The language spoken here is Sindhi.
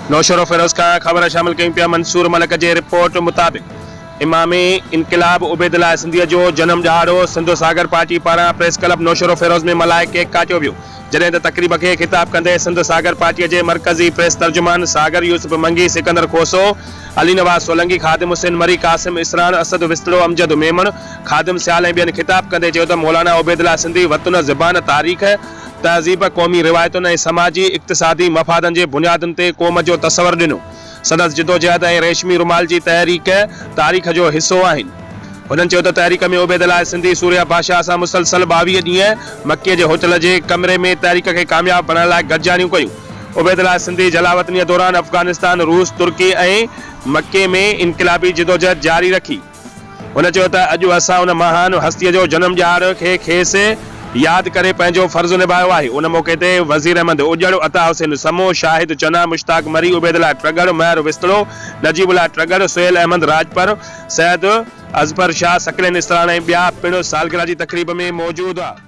نوشهروفيروز کان خبر شامل ڪيون پيا منصور ملڪ جي رپورٽ مطابق امام انقلاب عبيدالله سنڌيء جو جنم ڏهاڙو سنڌ ساگر پارٽي پاران پريس ڪلب نوشهروفيروز ۾ ملهائي ڪيڪ ڪاٽيو ويو جڏهن ته تقريب کي خطاب ڪندي سنڌ ساگر پارٽيء جي مرڪزي پريس ترجمان ساگر يوسف منگي، سڪندر کوسو، علي نواز سولنگي، خادم حسين مري، قاسم اسراڻ، اسد وسطڙو، امجد ميمڻ، خادم سيال ۽ ٻين خطاب ڪندي چيو ته مولانا عبيدالله سنڌي وطن، زبان، تاريخ، تهذيب، قومي روايتن ۽ سماجي، اقتصادي مفادن جي بنيادن تي قوم جو تصور ڏنو. سندس جدوجهد ۽ ريشمي رومال جي تحريڪ تاريخ جو حصو آهن. هنن چيو ته تحريڪ ۾ عبيدالله سنڌي سورهيه بادشاهه سان مسلسل 22 ڏينهن مڪي جي هوٽل جي ڪمري ۾ تحريڪ کي ڪامياب بڻائڻ لاء گڏجاڻيون ڪيون. عبيدالله سنڌي جلاوطنيء دوران افغانستان، روس، ترڪي ۽ مڪي ۾ انقلابي جدوجهد جاري رکي. هن چيو ته اڄ اسان ان مهان هستيء جو جنم ڏهاڙ کي کيس ياد ڪري پنهنجو فرض نڀايو آهي. ان موقعي تي وزير احمد اڄڙ، عطا حسين سمون، شاهد چنا، مشتاق مري، عبيدالله ٽڳڙ، مهر وسطڙو، نجيب الله ٽڳڙ، سهيل احمد راڄپر، سيد اظفر شاهه، ثقلين اسراڻ ۽ ٻيا پڻ سالگرهه جي تقريب ۾ موجود هئا.